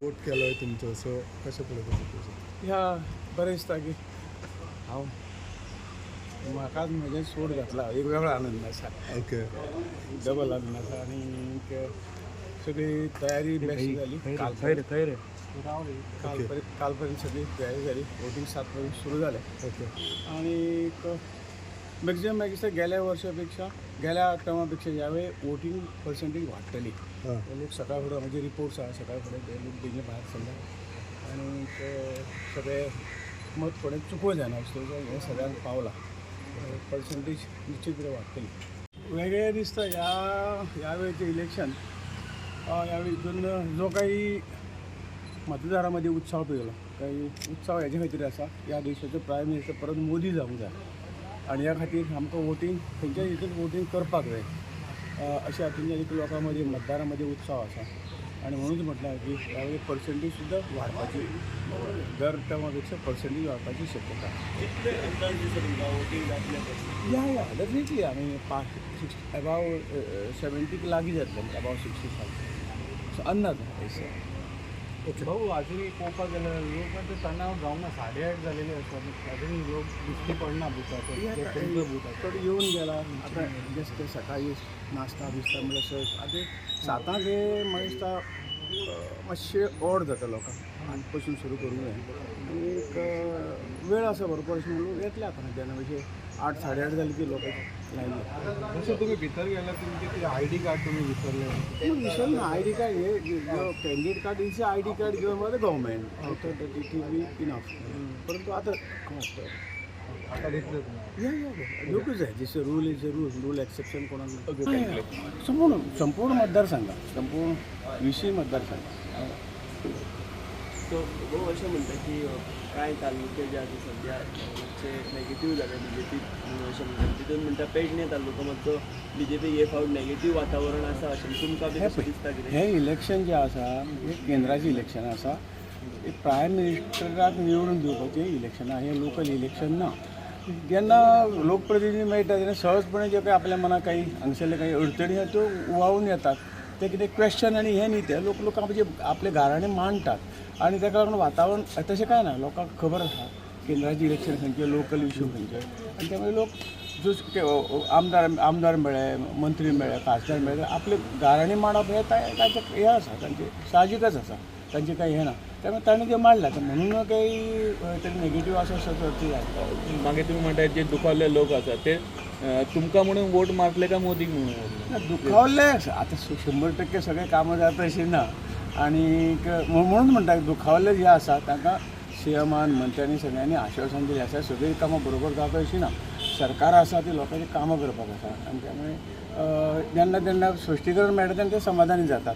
Vote केलो तुमचो, so कशें पळयता सिट्युएशन? ह्या बरें दिसता की हांव म्हाकाच म्हजें सूट घातला, एक वेगळो आनंद आसा. ओके. डबल आनंद आसा. आनी सगळी तयारी बेस्ट जाली. कालपर्यंत सगळी तयारी जाली. वोटींग 7 पर्यंत सुरू जालें. ओके. आणि मॅक्झिमम मागीर गेल्या वर्षापेक्षा, गेल्या टर्मापेक्षा यावेळी वोटींग पर्सेंटेज वाडटली. लोक सकाळ फुडें म्हणजे रिपोर्ट्स आहा, सकाळ फुडें ते लोक बेगीन भायर सरले आनी सगळे मत कोणें चुकोवंक जायना असो हें सगळ्यांक पावलां. पर्सेंटेज निश्चित वाडटली. वेगळें दिसता ह्या वेळचें इलेक्शन. ह्या हितून जो काही मतदारामध्ये उत्साह पळयलो, काही उत्साह हेजे खातीर आसा, ह्या देशाचो प्रायम मिनिस्टर परत मोदी जावंक जाय आनी ह्या खातीर आमकां वोटींग खंयच्याय हितून वोटींग करपाक जाय अशें हातून एक लोकां मदीं, मतदारां मदीं उत्साह आसा. आनी म्हणूनच म्हटल्यार की ह्या वेळी पर्सेंटेज सुद्दां वाडपाची, दर टर्मा पेक्षा पर्सेंटेज वाडपाची शक्यता. या या डेफिनेटली आमी 5 6 एबाव 70 लागीं जातले, एबाव 65 सो अंदाज आसा. ओके. भाऊ, अजूनही पळोवपाक गेल्यार लोक आतां तणाव जावंक ना, 8:30 जालेले आसा, अजूनही लोक दिश्टी पडना बुथाचेर. चड येवन गेला आतां. जस्ट सकाळी नाश्ता बिस्ता म्हणल्यार सहज आतां 7 हे म्हाका दिसता मातशें ओड जाता लोकांक, आनी पसून सुरू करूंक जाय. आनी एक वेळ आसा भरपूर अशें म्हणून येतले आतां जेन्ना मातशें 8 8:30 जाली की लोक लायन. जशें तुमी भितर गेल्यार तुमचे ते I D card तुमी विसरले? विसरले ना. I D card hey candidate card is I D card given by the government, it will be enough. परंतु आतां आतां दितले तुमी? या या दिवकूच जाय. जशें rule is a rule, rule exception कोणाक. संपूर्ण संपूर्ण मतदारसंघ, संपूर्ण 20 मतदारसंघ. सो भाऊ, अशें म्हणटा की कांय तालुके जे आसा सद्या मातशे नेगेटीव जाले बीजेपीक अशें म्हणटा, तितून म्हणटा पेडणे तालुको मातसो बीजेपीक हे फावट नेगेटीव वातावरण आसा अशें तुमकां बी तशें दिसता कितें? हें इलेक्शन जें आसा हें केंद्राचें इलेक्शन आसा, हें प्रायम मिनिस्टराक निवडून दिवपाचें इलेक्शन आहा, हें लोकल इलेक्शन ना. जेन्ना लोकप्रतिनिधी मेळटा तेन्ना सहजपणे जे काही आपल्या मनाक काही हांगसरले काही अडचणी आहा त्यो उवाळून येतात. ते कितें क्वेश्चन आनी हें न्ही, ते लोक लोक आपले घराणें मांडटात आनी ताका लागून वातावरण तशें कांय ना. लोकांक खबर आसा केंद्राचें इलेक्शन खंयचें, लोकल इशू खंयचे, आनी त्यामुळे लोक जो आमदार मेळ्ळे, मंत्री मेळ्ळे, खासदार मेळ्ळे, आपले घराणें मांडप हें तांचें हें आसा, तांचें साहजिकच आसा, तांचें कांय हें ना. त्यामुळे ताणें तें मांडलां म्हणून काही तरी नेगेटीव आसा असो अर्थ जायना. मागीर तुमी म्हणटा जे दुखावल्ले लोक आसा ते तुमकां म्हणून वोट मारतले काय मोदीक म्हणून? ना, दुखावल्ले आतां 100% सगळे कामां जाता अशें ना. आनी म्हणून म्हणटा दुखावल्ले जे आसा तांकां सीएमान, मंत्र्यांनी सगळ्यांनी आश्वासन दिलें आसा, सगळीं कामां बरोबर जाता अशीं ना. सरकार आसा ती लोकांची कामां करपाक आसा आनी त्यामुळे जेन्ना जेन्ना स्पश्टीकरण मेळटा तेन्ना ते समाधानी जातात.